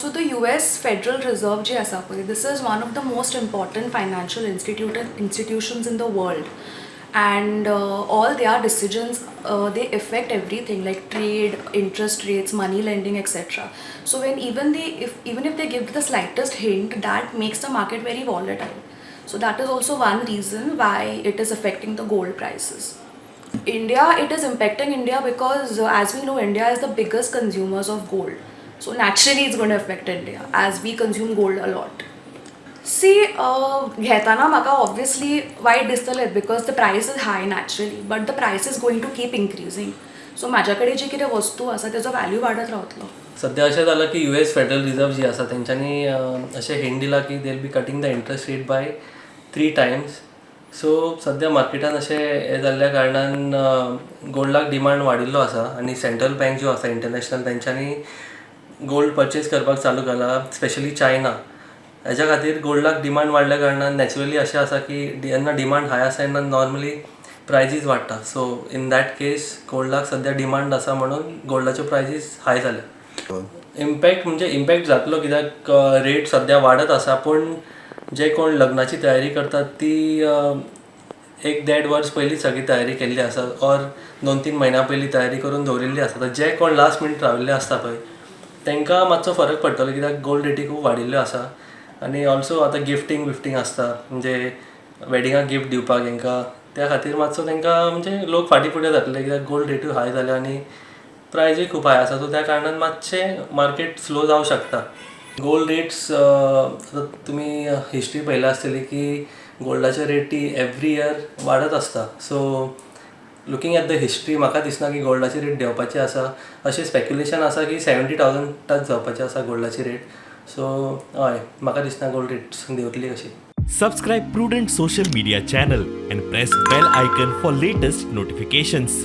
So the US Federal Reserve जी आसा पळय, this is one of the most important financial institutions in the world, and all their decisions, they affect everything like trade, interest rates, money lending, etc. So when even they if even if they give the slightest hint, that makes the market very volatile. So that is also one reason why it is affecting the gold prices. India, it is impacting India because, as we know, India is the biggest consumers of gold. So naturally, it's going to affect India as we consume gold a lot. See, घेताना म्हाका obviously वायट दिसतलें because the price is high naturally, but the price is going to keep increasing. So म्हाज्या कडेन जी कितें वस्तू आसा तेजो व्हॅल्यू वाडत रावतलो. सद्या अशें जालां की यू एस फेडरल रिजर्व जी आसा तेंच्यांनी अशें हिंट दिलां की they will be cutting the interest rate by three times. So सद्या मार्केटान अशें हें जाल्ल्या कारणान गोल्डाक डिमांड वाडिल्लो आसा आनी सेंट्रल बँक ज्यो आसा इंटरनॅशनल तेंच्यांनी गोल्ड परचेज करपाक चालू केला, स्पेशली चायना. हेज्या खातीर गोल्डाक डिमांड वाडल्या कारणान नॅचरली अशें आसा की जेन्ना डिमांड हाय आसा तेन्ना नॉर्मली प्रायजीस वाडटा. सो इन that case गोल्डाक सद्या डिमांड आसा म्हणून गोल्डाच्यो प्रायजीस हाय जाल्या. इम्पॅक्ट म्हणजे इम्पॅक्ट जातलो कित्याक रेट सद्या वाडत आसा, पूण जे कोण लग्नाची तयारी करतात ती एक देड वर्स पयलींच सगळी तयारी केल्ली आसा ऑर 2-3 म्हयन्या पयलीं तयारी करून दवरिल्ली आसा. तर जे कोण लास्ट मिनट राविल्ले आसता पळय तांकां मातसो फरक पडटलो कित्याक गोल्ड रेटी खूब वाडिल्ल्यो आसा आनी ऑल्सो आतां गिफ्टींग बिफ्टींग आसता, म्हणजे वेडिंगाक गिफ्ट दिवपाक हेंकां, त्या खातीर मातसो तांकां म्हणजे लोक फाटीं फुडें जातले कित्याक गोल्ड रेटूय हाय जाल्या आनी प्रायजूय खूब हाय आसा. सो त्या कारणान मातशें मार्केट स्लो जावं शकता. गोल्ड रेट्स, आतां तुमी हिस्ट्री पळयल्या आसतली की गोल्डाचे रेटी एवरी इयर वाडत आसता. So looking at the history, म्हाका दिसना की गोल्डाची रेट देंवपाची आसा. अशें स्पेक्युलेशन आसा की 70,000 टच जावपाची आसा गोल्डाची रेट. सो हय, म्हाका दिसना गोल्ड रेट्स देंवतली कशी. Subscribe Prudent social media channel and press bell icon for latest notifications.